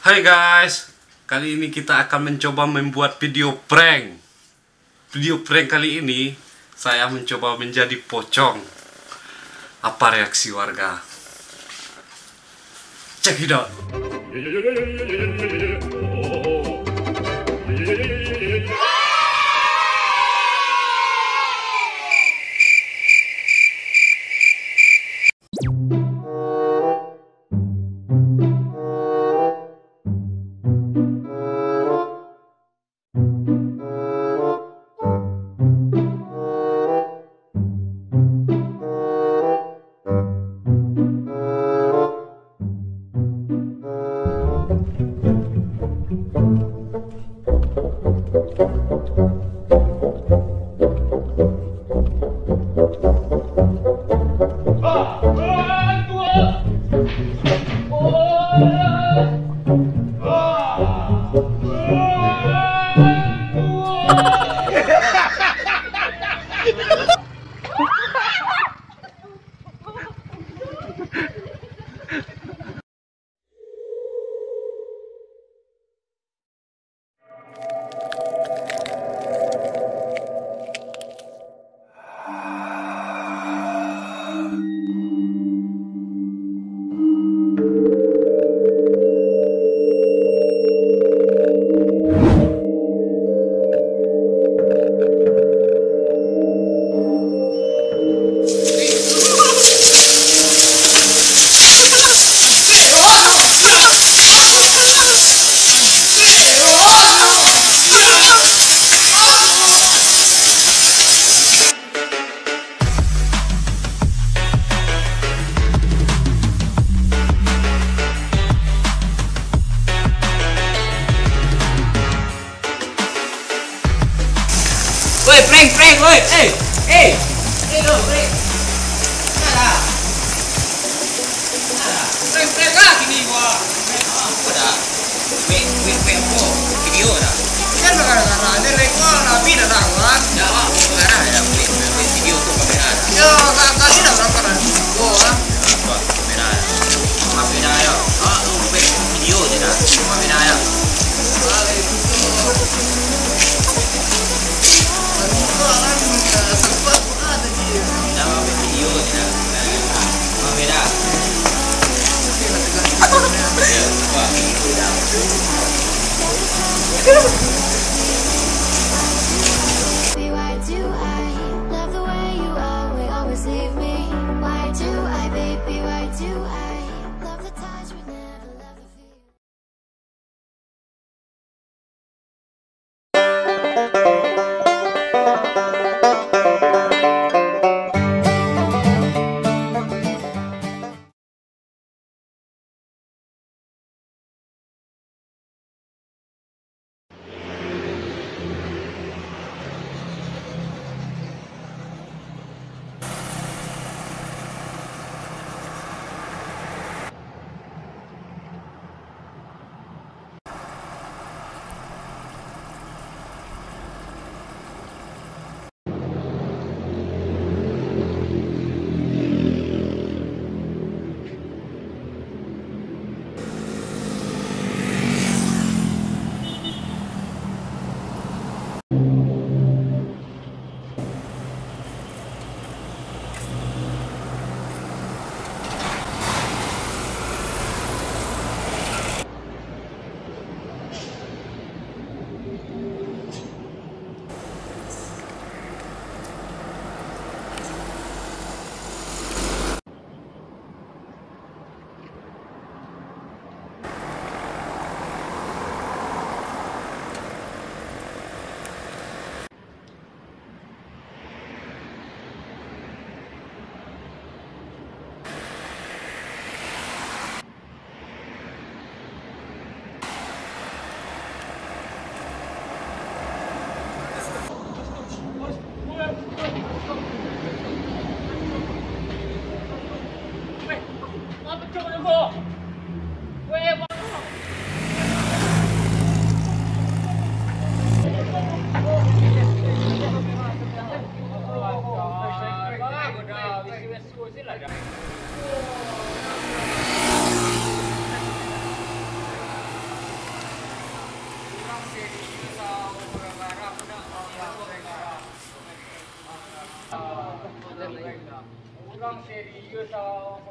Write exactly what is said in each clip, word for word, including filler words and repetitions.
Hai guys, kali ini kita akan mencoba membuat video prank. Video prank kali ini, saya mencoba menjadi pocong. Apa reaksi warga? Check it out. Woi, prank, prank, woi, eh, eh, eh, lo, prank. Alah. Alah. Prank, prank lah kini gua. Prank apa dah? Wek, wek, wek, apo? Video dah. Kan gara-gara ado rekor, tapi dah tahu kan. Dah, wak, gara-gara dah wek, wek, wek, video tu kamera dah. Yo, ka-, kali dah berapa dah? Oh, ah. Kamera dah. Kamera dah, yo. Ah, tu wek, video je dah. Kamera dah. Waalaikumsalam. Aduh, orang, eh, sempat pula tadi. Dah, wek, video je dah. Kamera dah. Baby, why do I love the way you always, always leave me? Why do I, baby, why do I love the touch but never love the feel?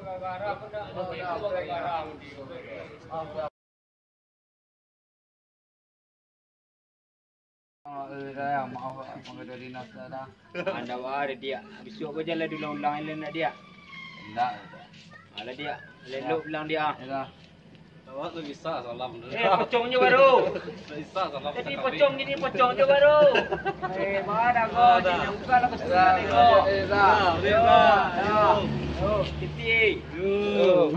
Ah, eh, dah, ya, maaf, maaf dari nasa dah. Anda wah, Diak. Bisuak ko jan lah diulang-ulang lai, Diak. Indak. Alah, Diak. Lelok bilang, Diak. Indak. Awak tu bisa salam tu. Eh, pocong je baru. Bisa salam. Jadi pocong gini, pocong je baru. Eh, mana kau? Buka lah pasti. Indak, indak. Yo, yo. Yo, titi. Yo.